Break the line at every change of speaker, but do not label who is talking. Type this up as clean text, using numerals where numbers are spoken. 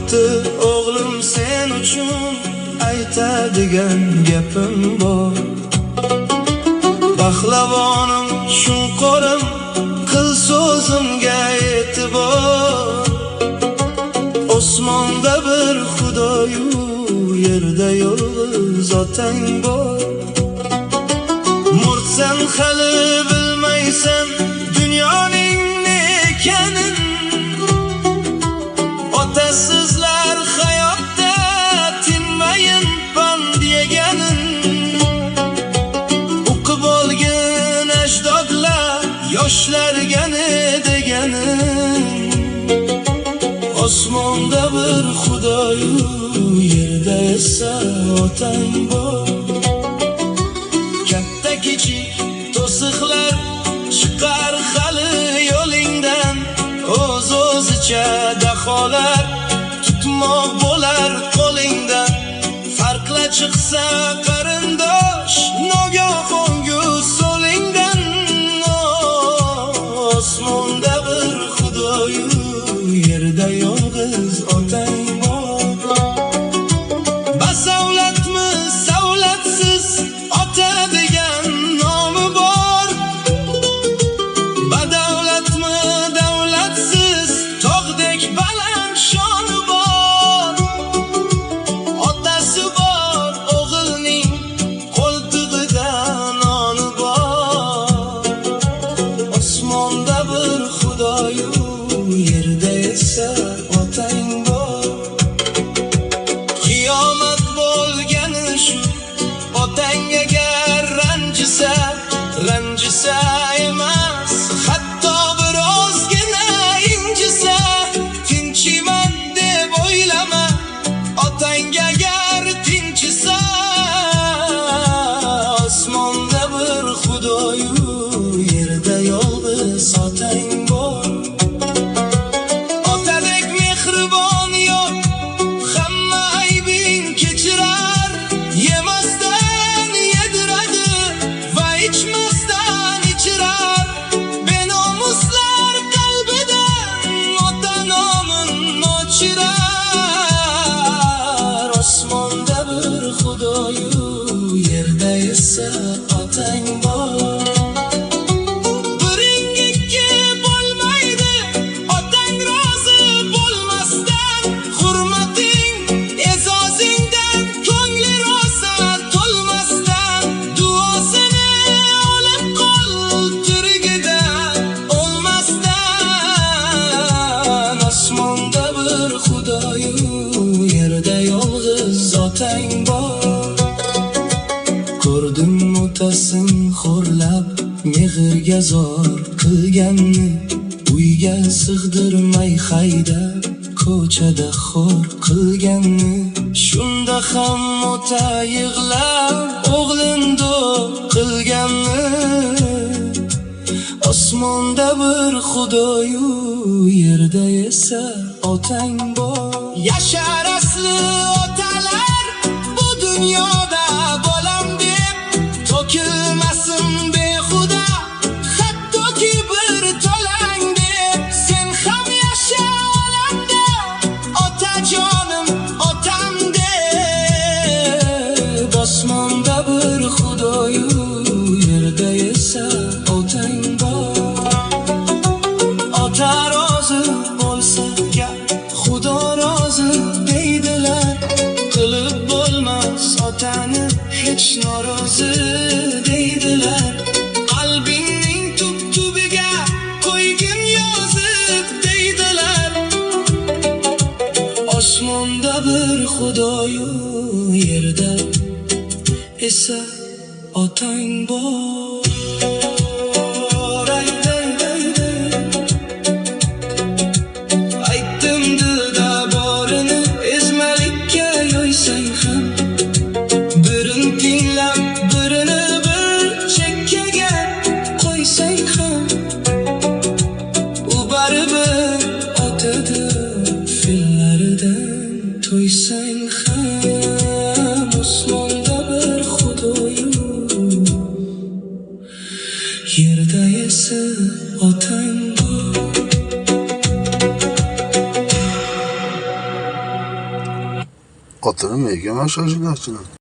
Bo'pti o'g'lim, sen uchun aytadigan gapim bor. Pahlavonim, shunqorim, qil so'zimga e'tibor. Osmonda bir Xudoyu, yerda yolg'iz otang bor. Mo'rtsan hali bilmaysan dunyoning ne ekanin. Otasizlar hayotda tinmayin pand yeganin. O'qib olgin ajdodlar yoshlarga ne deganin. Osmonda bir Xudoyu, yerda esa otang bor. Katta kichik to'siqlar chiqar hali yo'lingdan. O'z o'zicha daholar tutmoq bo'lar qo'lingdan. Farqla chiqsa qarindosh nogoh o'ngu so'lingdan. Osmonda bir Xudoyu, yerda yolg'iz otang bor. Basavlatmi savlatsiz ota degan nomi bor. Badavlatmi davlatsiz tog'dek baland shoni bor. Otasi bor o'g'ilning qo'ltig'ida noni bor. Osmonda bir Xudoyu, yerda esa otang bor. Qiyomat bo'lgani shu, otang agar ranjisa, ranjisa emas, hatto birozgina injisa. Tinchiman deb o'ylama, otang agar tinchisa. Osmonda bir Xudoyu, yerda yolg'iz otang bor. Otadek mehribon yo'q, hamma aybing kechirar. Yemasdan yediradi va ichmasdan ichirar. Benomuslar qalbidan ota nomin o'chirar. Osmonda bir Xudoyu, yerda esa otang bor. Biring ikki bo'lmaydi, otang rozi bo'lmasdan. Hurmating e'zozingdan ko'ngli rosa to'lmasdan. Duosini olib qol tirigida o'lmasdan. Osmonda bir Xudoyu, yerda yolg'iz otang bor. Ko'rdim otasin xo'rlab, mehrga zor qilganni. Uyga sig'dirmay haydab, ko'chada xor qilganni. Shunda ham ota yig'lab, o'g'lin do'q qilganni. Osmonda bir Xudoyu, yerda esa otang bor. Yashar asli otalar bu dunyoda bolam deb, to'kilmasin behuda hattoki bir tolang deb. Sen ham yasha olamda otajonim otam deb. Osmonda bir Xudoyu, yerda esa otang bor. Ota rozi bo'lsa gap, Xudo rozi deydilar. Qilib bo'lmas otani hech norozi deydilar. Qalbingning tub tubiga qo'ygin yozib deydilar. Osmonda bir Xudoyu, yerda esa otang bor. Ay, ay, ay, ay. Aytdim dilda borini, ezmalikka yo'ysang ham. Birin tinglab, birini bir chekkaga qo'ysang ham. U baribir otadir, fe'llaridan to'ysang ham. Osmonda bir Xudoyu, yerda esa otang bor.
Oti nima ekan mana shu ashulachini?